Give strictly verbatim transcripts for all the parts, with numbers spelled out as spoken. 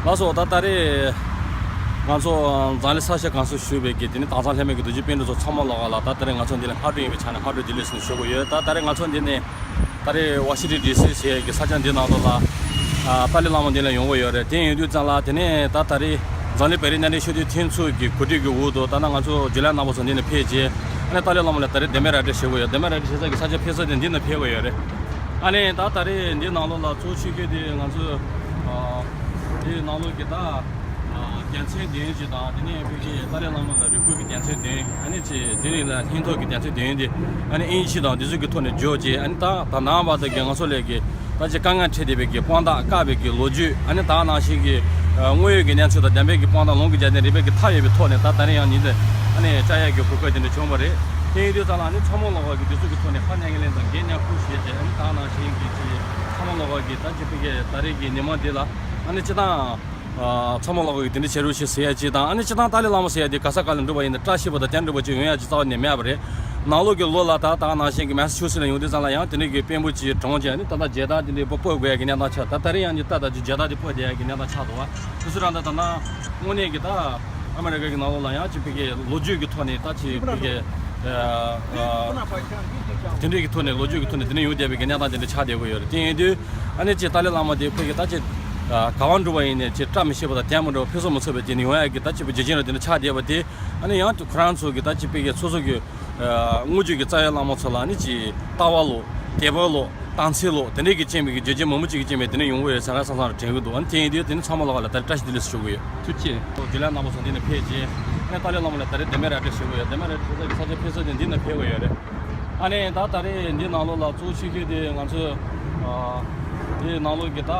ལགས་སོ། ད་ད་རེས་ང་ཚོ་འཛམ་གླིང་ས་ཆ་གང་སར་བཞུགས་པའི་གི་དེ་ནི་དྭངས་གཙང་ལྷད་མེད་ཀྱི་རྡོ་རྗེ་སྤུན་གྲོགས་ཚོ་ཚང་མ་ལོགས་ལ་ད་ད་རེས་ང་ཚོ་འདི་ལ་སྔ་དྲོ་ཡིན་པའི་ཆ་ནས་སྔ་དྲོ་བདེ་ལེགས་ཟེར་ནས་ཞུ་དགོས་ཡོད། ད་ད་རེས་ང་ཚོ་འདི་ནས་ད་རེས་ཝ་ཤིང་ཊོན་ཌི་སི་ཟེར་ཡས་ཀྱི་ས་ཆ་འདི་ནང་ལོགས་ལ་ཨ་ཏཱ་ལའི་བླ་མ་འདི་ལ་ཡོང་གི་ཡོད་རེད། དེ་ཡིན་དུས་ཙང་ལ་དེ་ནས་ད་ད་རེས་འཛམ་གླིང་བོད་རིགས་མཉམ་འབྲེལ་ཤོག་ཁྲིད་མཐུན་ཚོགས་ཀྱི་གོ་སྒྲིག་གི་འོག་ཏུ་ད་ལྟ་ང་ཚོ་ཇུ་ལི་ཡ་རྣམ་པ་ཚོ་འདི་ནས་ཕེབས་རྗེས་ཨ་ནི་ཏཱ་ལའི་བླ་མ་ལ་ད་རེས་འདེམས་པའི་ར་སྤྲོད་བྱེད་དགོས་ཡོད། འདེམས་པའི་ར་སྤྲོད་བྱེད་ས་ཀྱི་ས་ཆ་ཕེབས་ས་དེ་འདི་ནས་ཕེབས་དགོས་ཡོད་རེད། ཨ་ནི་ད་ད་རེས་འདི་ནང་ལོགས་ལ་གཙོ་བོ་ཆེ་ཤོས་དེ་ང་ཚོ་ཨ་འདི་ནང་ལོགས་ཀྱི་ད་ཨ་རྒྱལ་མཚན་བདུན་ཅིག་དང་དེ་ནས་ཕ་གི་ཏཱ་ལའི་བླ་མ་ལ་རེ་སྐུལ་གྱི་རྒྱལ་མཚན་བདུན། ཨ་ནི་ཅིག་དེ་རིང་ལ་ལྷན་ཐོག་གི་རྒྱལ་མཚན་བདུན་དེ་ཨ་ནི་དབྱིན་ཇི་དང་འདི་ཚོ་གི་ཐོག་ནས་བརྗོད་རྗེས་ཨ་ནི་ད་ད་ནངས་པ་དང་གི་ང་ཚོ་ལས་ཀྱི་ད་ཅིག་དཀའ་ངལ་འཕྲད་བསྡད་པའི་གི་དཔང་རྟགས་བཀག་པའི་གི་ལོ་རྒྱུས། ཨ་ནི་ད་ནང་བཞིན་གྱི་ཨ་དངོས་ཡོད་ཀྱི་གནས་ཚུལ་དང་བདེན་པའི་གི་དཔང་རྟགས་ལུང་གིས་རྒྱབ་ནས་རིགས་པའི་གི་མཐའ་ཡོད་པའི་ཐོག་ནས་ད་ད་རེས་ཡང་འདི་ནས་ཨ་ནི་བཅར་ཡག་གི་གོ་སྐབས་དེ་འདྲ་བྱུང་བ་རེད། དེ་ཡིན་དུས་ཙང་ལ་ཨ་ནི་ཚང་མ་ལོགས་ཀྱི་འདི་ཚོ་གི་ཐོག་ནས་ཁ་གནད་ངན་ལན་དང་འགན་མཉམ་ཁུར་བྱས་རྗེས་ཨ་ནི་ད་ནང་བཞིན་གྱི་ཅིག་ཚང་མ་ལོགས་ཀྱི་ད་ཅིག་ཕ་གི་ད་རེས་ཀྱི་ཉི་མ་འདི་ལ་ཨ་ནི་སྤྱི་བཏང་ཨ་ཚང་མ་ལོགས་ཀྱི་དེ་འདྲ་བྱེད་རོགས་བྱེད་ཟེར་ཡ་ཅིག་དང་། ཨ་ནི་སྤྱི་བཏང་ཏཱ་ལའི་བླ་མ་ཟེར་ཡ་དེ་ག་ས་ག་ལ་འགྲོ་བ་ཡིན་ན་བཀྲ་ཤིས་པ་དང་དོན་འགྲུབ་པ་ཅིག་ཡོང་ཡ་ཅིག་རྩ་བ་ནས་མེད་པ་རེད། ནང་ལོགས་ཀྱི་ལོ་ལ་ད་ད་ནང་བཞིན་གྱི་མེ་ས་ཆུ་སི་ལ་ཡོང་དུས་ཙང་ལ་ཡང་དེ་འདྲ་གི་དཔོན་པོ་ཅིག་གྲོངས་རྗེས་ཨ་ནི་ད་ལྟ་མཇལ་དར་དེ་འདྲ་པོ་སྤོ་དགོས་ཡ་གི་གནས་སྟངས་ཆགས། ད་ད་རེས་ཡང་ནི་ད་ད་ཅིག་མཇལ་དར་དེ་སྤོ་བསྡད་ཡ་གི་གནས་སྟངས་ཆགས་འདུག་བ། དེ་ཚོ་རང་ད་ད་ན་དངོས་གནས་ཀྱི་ད་ཨ་མི་རི་ཀ་གི་ནང་ལོགས་ལ་ཡང་ཅིག་ཕ་གི་ལོ་རྒྱུས་ཀྱི་ཐོག་ནས་ད་ཅིག་ཕ་གི་ཨ་ཨ་དེ་འདྲ་གི་ཐོག་ནས་ལོ་རྒྱུས་ཀྱི་ཐོག་ནས་དེ་འདྲ་ཡོང་བསྡད་པའི་གི་གནས་སྟངས་དེ་འདྲ་ཆགས་བསྡད་ཀྱི་ཡོད་རེད། དེ་ཡིན་དུས་ཨ་ནི་ཅིག་ཏཱ་ལའི་བླ་མ་དེ་ཕ་གི་ད་ཅིག་ཨ་ག་བ་འགྲོ་བ་ཡིན་ནས་ཅིག་བཀྲ་མི་ཤིས་པ་དང་དོན་མི་འགྲུབ་པ་ཕུན་སུམ་མི་ཚོགས་པའི་དེ་ནས་ཡོང་ཡ་གི་ད་ཅིག་ཕ་གི་རྒྱུ་རྐྱེན་ར་དེ་འདྲ་ཆགས་བསྡད་པ་དེ་ཨ་ནི་ཡང་དུ་ཁོ་རང་ཚོ་གི་ད་ཅིག་ཕ་གི་སོ་སོ་གི་ཨ་དངུལ་ཆུ་གི་རྩ་བའི་བླ་མ་ཚོ་ལ་ནི་ཅིག་ལྟ་བ་ལོ། དད་པ་ལོ། དམ་ཚིག་ལོ། དེ་འདྲའི་གི་རྐྱེན་པས་གི་རྒྱུ་རྐྱེན་མང་པོ་ཅིག་གི་རྐྱེན་པས་དེ་འདྲ་ཡོང་གི་ཡོད་ཟེར་ན་ས་སང་ར་དྲན་གི་འདུག་ཨ་ནི་དེ་ཡིན་དུས་དེ་ནི་ཚང་མ་ལོགས་ལ་ད་རེས་བཀྲ་ཤིས་བདེ་ལེགས་ཞུ་གི་ཡོད། ཐུགས་རྗེ་ཆེ། ཇུ་ལི་ཡ་རྣམ་པ་ཚོ་འདི་ནས་ཕེབས་རྗེས་ཨ་ནི་ཏཱ་ལའི་བླ་མ་ལ་ད་རེས་འདེམས་པའི་ར་སྤྲོད་ཞུ་གི་ཡོད། འདེམས་པའི་ར་སྤྲོད་ས་གི་ས་ཆ་ཕེབས་ས་དེ་འདི་ནས་ཕེབས་གི་ཡོད་རེད། ཨ་ནི་ད་ད་རེས་འདི་ནང་ལོགས་ལ་གཙོ་བོ་ཆེ་ཤོས་དེ་ང་ཚོས་ཨ་འདི་ནང་ལོགས་གི་ད།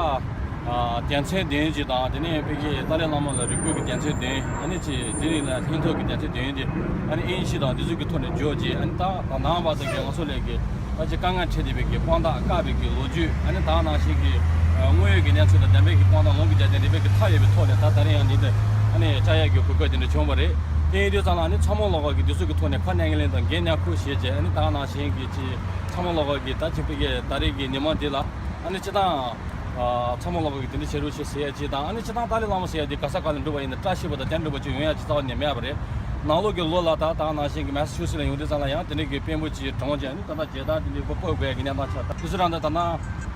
ཨ་རྒྱལ་མཚན་བདུན་ཅིག་དང་དེ་ནས་ཕ་གི་ཏཱ་ལའི་བླ་མ་ལ་རེ་སྐུལ་གྱི་རྒྱལ་མཚན་བདུན། ཨ་ནི་ཅིག་དེ་རིང་ལ་ལྷན་ཐོག་གི་རྒྱལ་མཚན་བདུན་དེ་ཨ་ནི་དབྱིན་ཇི་དང་འདི་ཚོ་གི་ཐོག་ནས་བརྗོད་རྗེས་ཨ་ནི་ད་ད་ནངས་པ་དང་གི་ང་ཚོ་ལས་ཀྱི་ད་ཅིག་དཀའ་ངལ་འཕྲད་བསྡད་པའི་གི་དཔང་རྟགས་བཀག་པའི་གི་ལོ་རྒྱུས། ཨ་ནི་ད་ནང་བཞིན་གྱི་ཨ་དངོས་ཡོད་ཀྱི་གནས་ཚུལ་དང་བདེན་པའི་གི་དཔང་རྟགས་ལུང་གིས་རྒྱབ་ནས་རིགས་པའི་གི་མཐའ་ཡོད་པའི་ཐོག་ནས་ད་ད་རེས་ཡང་འདི་འདི་ཨ་ནི་བཅར་ཡག་གི་གོ་སྐབས་དེ་འདྲ་བྱུང་བ་རེད། དེ་ཡིན་དུས་ཙང་ལ་ཨ་ནི་ཚང་མ་ལོགས་ཀྱི་འདི་ཚོ་གི་ཐོག་ནས་ཁ་གནད་ངན་ལན་དང་འགན་མཉམ་ཁུར་བྱས་རྗེས་ཨ་ནི་ད་ནང་བཞིན་གྱི་ཅིག་ཚང་མ་ལོགས་ཀྱི་ད་ཅིག་ཕ་གི་ད་རེས་ཀྱི་ཉི་མ་འདི་ལ་ཨ་ནི་སྤྱི་བཏང་། ཨ་ཚང་མ་ལོགས་ཀྱི་དེ་འདྲ་བྱེད་རོགས་བྱེད་ཟེར་ཡ་ཅིག་དང་། ཨ་ནི་སྤྱི་བཏང་ཏཱ་ལའི་བླ་མ་ཟེར་ཡ་དེ་ག་ས་ག་ལ་འགྲོ་བ་ཡིན་ན་བཀྲ་ཤིས་པ་དང་དོན་འགྲུབ་པ་ཅིག་ཡོང་ཡ་ཅིག་རྩ་བ་ནས་མེད་པ་རེད། ནང་ལོགས་ཀྱི་ལོ་ལ་ད་ད་ནང་བཞིན་གྱི་མེ་ས་ཆུ་སི་ལ་ཡོང་དུས་ཙང་ལ་ཡང་དེ་འདྲ་གི་དཔོན་པོ་ཅིག་གྲོངས་རྗེས་ཨ་ནི་ད་ལྟ་མཇལ་དར་དེ་འདྲ་པོ་སྤོ་དགོས་ཡ་གི་གནས་སྟངས་ཆགས། ད་དེ་ཚོ་རང་ད་ད་ན་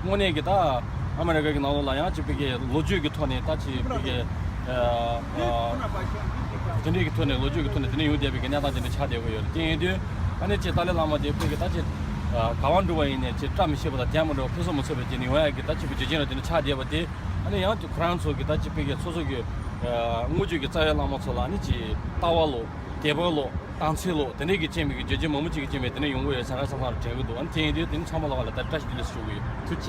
དངོས་གནས་ཀྱི་ད་ཨ་མི་རི་ཀ་གི་ནང་ལོགས་ལ་ཡང་ཅིག་ཕ་གི་ལོ་རྒྱུས་ཀྱི་ཐོག་ནས་ད་ཅིག་ཕ་གི་ཨ་ཨ་དེ་འདྲའི་གི་ཐོག་ནས་ལོ་རྒྱུས་ཀྱི་ཐོག་ནས་དེ་འདྲ་ཡོང་བསྡད་པའི་གི་གནས་སྟངས་དེ་འདྲ་ཆགས་བསྡད་ཀྱི་ཡོད་རེད། དེ་ཡིན་དུས་ཨ་ནི་ཅིག་ཏཱ་ལའི་བླ་མ་དེ་ཕ་གི་ད་ཅིག་ཨ་ག་བ་འགྲོ་བ་ཡིན་ནས་ཅིག་བཀྲ་མི་ཤིས་པ་དང་དོན་མི་འགྲུབ་པ་ཕུན་སུམ་མི་ཚོགས་པའི་དེ་ནས་ཡོང་ཡ་གི་ད་ཅིག་ཕ་གི་རྒྱུ་རྐྱེན་ར་དེ་འདྲ་ཆགས་བསྡད་པ་དེ་ཨ་ནི་ཡང་ཁོ་རང་ཚོ་གི་ད་ཅིག་ཕ་གི་སོ་སོ་གི་ཨ་དངུལ་ཆུ་གི་རྩ་བའི་བླ་མ་ཚོ་ལ་ཨ་ནི་ཅིག་ལྟ་བ་ལོ། དད་པ་ལོ། དམ་ཚིག་ལོ། དེ་འདྲའི་གི་རྐྱེན་པས་གི་རྒྱུ་རྐྱེན་མང་པོ་ཅིག་གི་རྐྱེན་པས་དེ་འདྲ་ཡོང་གི་ཡོད་ཟེར་ན་ས་སང་ར་དྲན་གི་འདུག་ཨ་ནི་དེ་ཡིན་དུས་དེ་ནི་ཚང་མ་ལོགས་ལ་ད་བཀྲ་ཤིས་བདེ་ལེགས་ཞུ་གི་ཡོད། ཐུགས་རྗེ་ཆེ།